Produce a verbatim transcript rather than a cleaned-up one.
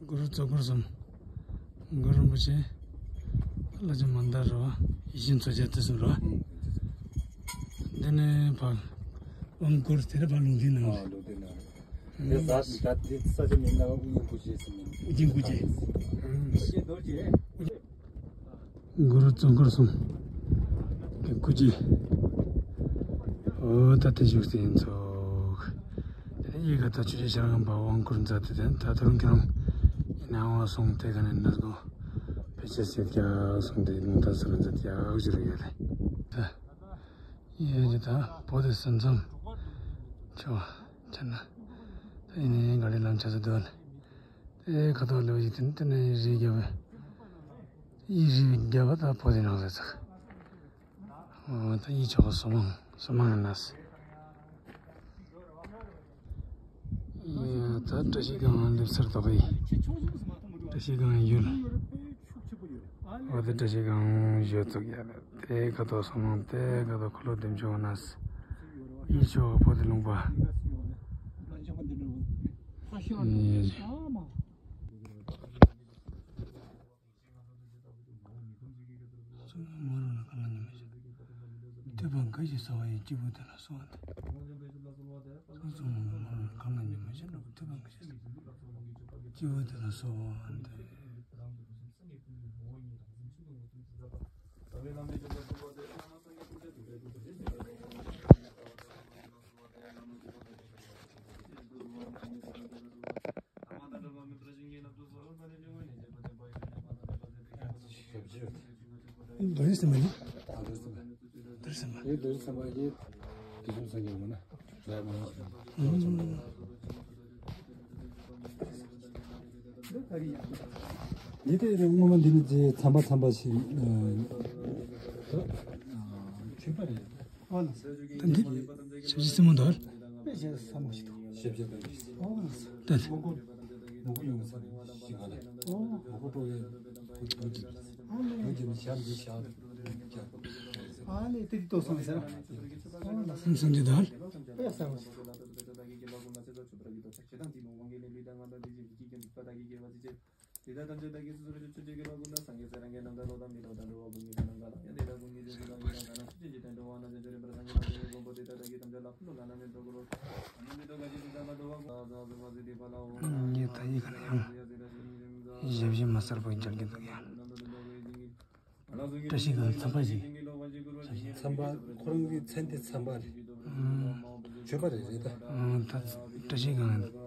གུ་རུ་གཙོ་འཁོར་གསུམ། གུ་རུ་རིན་པོ་ཆེ། བླ་བརྒྱུད་མན་དཱ་རེད་བ། ཡིད་བཞིན་མཚོ་རྒྱལ་དེ་གསུམ་རེད་བ། འདི་ནས་ཕར་དབང་བསྐུར་དེ་ནས་ཕར་ལུང་བསྟན་གནང་བ། ལུང་བསྟན་གནང་བ། དེ་ས་ས་ཆ་མིང་ལ་དབུ་རྒྱན་སྐུ་རྗེས་ཟེར་ནས། དབུ་རྒྱན་སྐུ་རྗེས། གུ་རུ་གཙོ་འཁོར་གསུམ་གྱི་སྐུ་རྗེས། འོ་ད་དེ་བཞུགས་སའི་ཚོགས། དེ་ནས་གཡས་ཁ་ད་ཆོས་རྗེ་ཤེས་རབ་དབང་པོ་དབང་བསྐུར་མཛད་དེ། དེ་ད་དུང་ཁྱེད་རང་ཡིན་ནའང་སོང་དེ་ག་ནས་འདི་གོ་ཕལ་ཆེར་སེར་སྐྱ་སོང་དེ་ལུང་ཐག་ཚུར་མཛད་ཡག་ཞུ་རུ་ཡོད་རེད། ད་ཡོད་ཀྱི་ད་བོད་དེ་སེམས་ཙམ་ཆེ་བ་ཆེ་ན། ད་ཡིན་ནའི་ག་ལེ་ལམ་ཆ་ས་འདོད་ནས། དེ་ཁ་ཐོག་ལེའུ་ཡི་དེ་ནི་དེ་ནས་རི་རྒྱབ་པའི་ཡི་རི་རྒྱབ་པ་ད་བོད་དེ་ནང་ཟེར་ཚག་ཨོ་ད་ཡི་ཆོག་ག་སོ་མང་སོ་མང་ཡིན་ན་སེ། ཡ་ད་བཀྲ་ཤིས་སྒང་སླེབས་ཚར་དོགས་ཡི། བཀྲ་ཤིས་སྒང་ཡུལ། ཨོ་ད་བཀྲ་ཤིས་སྒང་ཡུལ་ཚུགས་ཡ་ལ་དེ་ཁ་ཐོག་སོ་མང་དེ་ཁ་ཐོག་འཁོར་ལོ་བདེ་མཆོག་ཡིན་ན་སེ། ཡི་ཆོག་ག་བོད་དེ་ལུང་པ། ཡི། གསུང་མོ་མོ་རང་ལ་གང་ལ་ཉི་མ་བྱེད། ཐོས་པ་འགའ་ཞིག་གསོལ་བ་ཡི། སྐྱེས་བུ་དེ་ལ་གསོལ་བ་འདེབས། གསུང་མོ་མོ་རང་ལ་གང་ལ་ཉི་མ་བྱེད། ཐོས་པ་འགའ་ཞིག་གསོལ་བ། སྐྱེས་བུ་དེ་ལ་གསོལ་བ་འདེབས། རྡོ་རྗེ་སེམས་དཔའ་ནི། རྡོ་རྗེ་སེམས་དཔའ། ཡེ་རྡོ་རྗེ་སེམས་དཔའ་ཡེ། དུས་གསུམ་སངས་རྒྱས་མ་ན། ལས་མ་ན། འདི་དེ་སྔོན་མ་འདི་ནི་རྗེ་ཚངས་པ་ཚངས་པ་ཞིག་ཆོས་པ་རེད། ད་འདི་ཞབས་ཕྱི་སྲིན་མོ་འདུག་དཔེ་བྱས་ས་མོ་ཞིག་འདུག་ཞབས་ཕྱི་ལྟ་བུ་ཞིག་ད་མོ་གུ་མོ་གུ་ཡོང་ས་རེད་ཞིག་ག་ལ། མོ་གུ་སྤྲོ་བའི་བུ་གི་བུ་གི་ཞབས་འདི་ཞག་ཨ་ནི་ཏི་ཏི་ཏོ་སོང་ཟེར། སེམས་སེམས་འདི་དང་། དཔེ་ས་མོ་ཞིག་འདུག་ངས་ད་ཡིག་ག་ལ་ཡང་ཞབས་ཕྱི་མ་གསར་པ་རྒྱག་གི་འདུག་ཡ། བཀྲ་ཤིས་སྒང་ཚངས་པ་ཞིག་ཚངས་པ་ཁོ་རང་གི་མཚན་དེ་ཚངས་པ་རེད། ཆོས་པ་རེད་རེད་ད། ད་བཀྲ་ཤིས་སྒང་